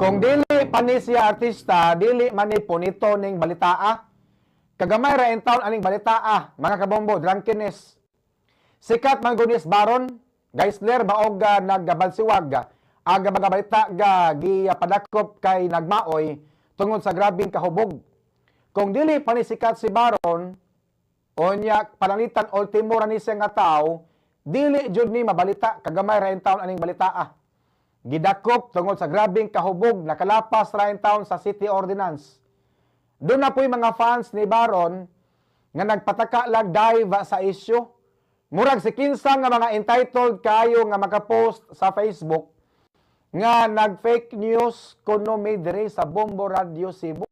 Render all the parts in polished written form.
Kung dili pa ni siya artista, dili man ni punito ning balitaa. Kagamay ra in town aning balitaa, mga kabombo, drunkenness. Sikat man gud ni Baron Geisler maog naggabalsiwag ang mga balita ga gipadakop kay nagmaoy tungod sa grabeng kahubog. Kung dili pa ni sikat si Baron, unya pananglitan ultimo ra ni siya nga tawo, dili jud ni mabalita kagamay ra in town aning balitaa. Gidakop tungod sa grabeng kahubog, nakalapas ra in town sa city ordinance. Doon na po'y mga fans ni Baron nga nagpataka lag dive sa issue. Murag si kinsa nga mga entitled kayo nga makapost sa Facebook nga nag-fake news kuno mi diri sa Bombo Radio Cebu.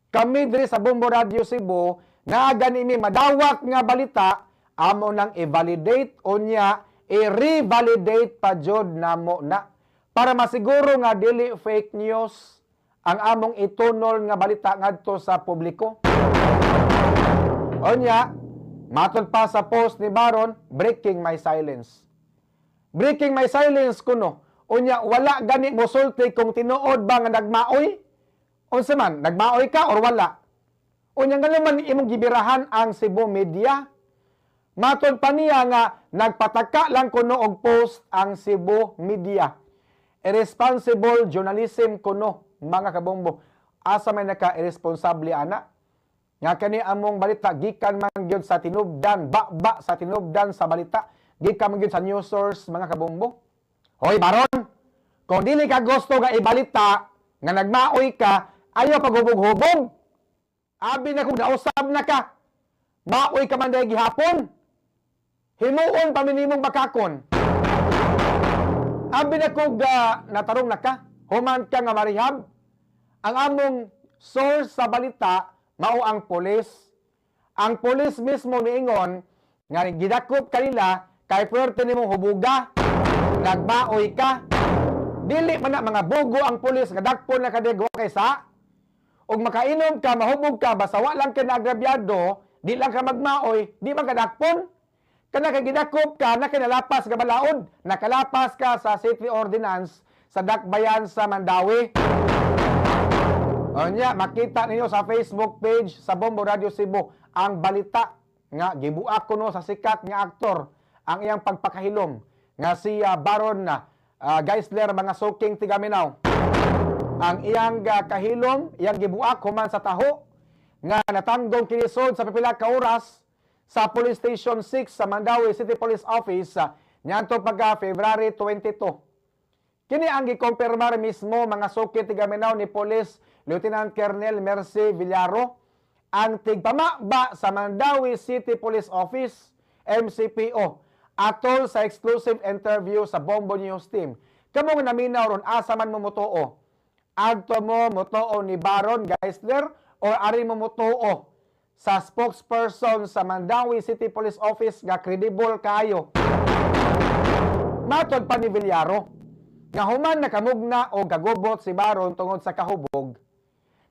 Kami diri sa Bombo Radio Cebu nga gani mi madawat nga balita, amo nang i-validate, unya i-revalidate pa jud namo na para masiguro nga dili fake news ang among itunol nga balita ngadto sa publiko. Unya, matod pa sa post ni Baron, "Breaking my silence." Breaking my silence kuno. Unya, wala gani mosulti kung tinuod ba nga nagmaoy? Unsa man, nagmaoy ka or wala? Unya, nga naman imong gibirahan ang Cebu Media. Matod pa niya nga nagpataka lang kuno og post ang Cebu Media. Irresponsible journalism kuno, mga kabombo. Asa may naka-irresponsable ana? Nga kani among balita gikan man gyud sa tinubdan, ba sa tinubdan sa balita, gikan man gyud sa news source, mga kabombo. Hoy Baron, kung dili ka gusto nga ibalita nga nagmaoy ka, ayaw paghubog-hubog. Abi na kung nausab na ka. Maoy ka man dahil gihapon. Himuon pa minimong bakakon. Abi na kung natarong na ka, human ka nga marihab. Ang among source sa balita mao ang pulis. Ang pulis mismo niingon nga gidakop kanila kay puwerte nimong hubuga. Nagmaoy ka. Dili man na mga bugo ang pulis nga dakpon na kadigwa kay sa. Ug makainom ka, mahubog ka, basta wa lang ka naagrabyado, di lang ka magmaoy, di man ka dakpon. Kana kay gidakop ka, na kinalapas ka balaod, nakalapas ka sa city ordinance sa Dakbayan sa Mandaue. Unya, makita ninyo sa Facebook page sa Bombo Radio Cebu ang balita nga gibuak kuno sa sikat nga aktor ang iyang pagpakahilom nga siya Baron na Geisler, mga suking tigaminaw. Ang iyang kahilom, iyang gibuak human sa taho nga natanggong kinisod sa pipila ka oras sa Police Station 6 sa Mandaue City Police Office niadto pagka February 22. Kini ang gikumpirmar mismo, mga suki tigaminaw, ni Police Lieutenant Colonel Mercy Villaro, ang tigpamaba sa Mandaue City Police Office, MCPO, atol sa exclusive interview sa Bombo News Team. Kamo nga naminaw ron, asa man mo motuo? Adto mo motuo ni Baron Geisler or ari mo motuo sa spokesperson sa Mandaue City Police Office nga credible kayo? Matod pa ni Villaro, nga human nakamugna o gagubot si Baron tungod sa kahubog,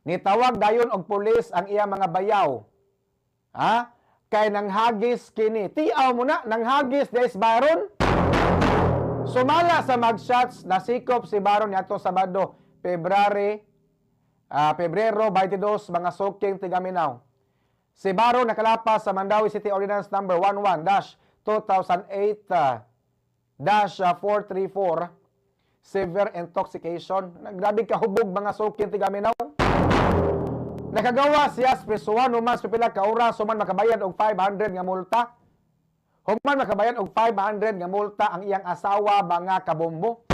nitawag dayon og pulis ang iya mga bayaw. Ha? Kay nanghagis kini. Tiaw mo na, nanghagis des Baron. Sumala sa mugshots, nasikop si Baron niadto Sabado, Pebrero 22, mga suking tigaminaw. Si Baron nakalapas sa Mandaue City Ordinance number 11-2008-434, severe intoxication. Grabe kahubog, mga suking tigaminaw. Nakagawa siya sa prisuhan human sa pipila ka oras human makabayad og 500 nga multa. Human makabayad og 500 nga multa ang iyang asawa, mga kabombo.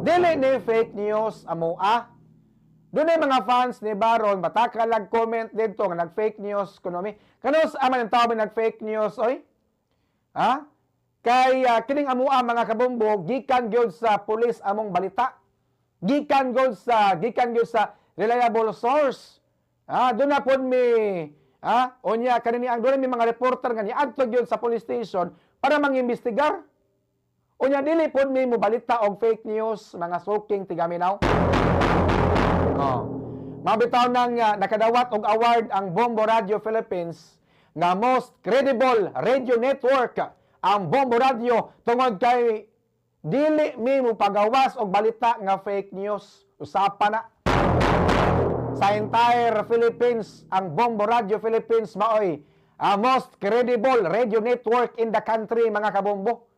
Dili ni fake news amoa. Dunay mga fans ni Baron matakalag comment dito nga nag-fake news kuno mi. Kanus aman ang tao nag-fake news oy? Ha? Kay kining amoa, mga kabombo, gikan gyud sa pulis among balita. Gikan gyud sa reliable source. Ah, doon na pod mi unya kanini ang doon mi mga reporter nga niadto gyud sa police station para mangimbestigar. Unya dili pod mi mobalita og fake news, mga suking tigaminaw. Oh. Mabitaw nang nakadawat og award ang Bombo Radio Philippines nga most credible radio network ang Bombo Radio tungod kay Dili mi mo pagawas og balita nga fake news. Usapa na. Sa entire Philippines, ang Bombo Radio Philippines maoy ang most credible radio network in the country, mga kabombo.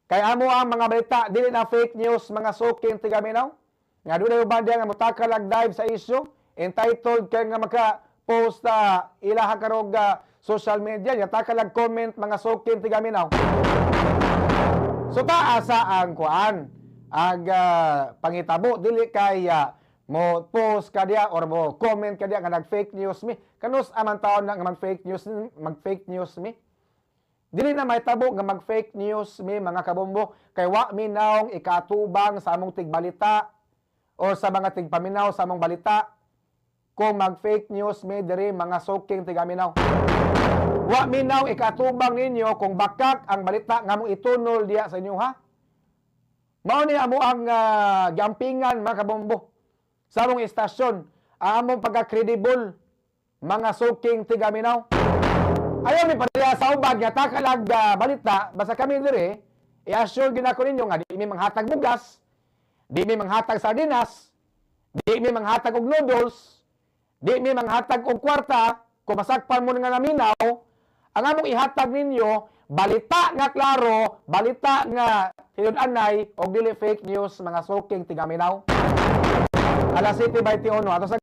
Kay amo ang mga balita dili na fake news, mga suking tigaminaw. Nga dunay uban diya nga mutakal ag dive sa issue, entitled kay nga maka post sa ilaha karog social media, yatakal ag comment, mga suking tigaminaw. So taasa ang kuan ag pangitabo, dili kay mo post ka diya or mo comment ka diya nga nag fake news mi. Kanus aman taon na nga mag fake news mi? Dili na mahitabo nga mag fake news mi, mga kabombo, kay wa mi naong ikatubang sa among tigbalita or sa mga tigpaminaw sa among balita kung mag fake news mi diri, mga suking tigaminaw. Wa mi naong ikatubang ninyo kung bakak ang balita nga among itunol diya sa inyo ha. Mao ni amo ang giampingan, mga kabombo, sa among istasyon, ang among pagka-credible, mga suking tigaminaw. Ayaw mi padala sa uban nga takalag balita, basta kami diri, i-assure gyud nako ninyo nga di mi manghatag bugas, di mi manghatag sardinas, di mi manghatag og noodles, di mi manghatag og kwarta, kung masakpan mo nga naminaw. Ang among ihatag ninyo, balita nga klaro, balita nga tinud-anay, og dili fake news, mga suking tigaminaw. Alas 7:21, ato sa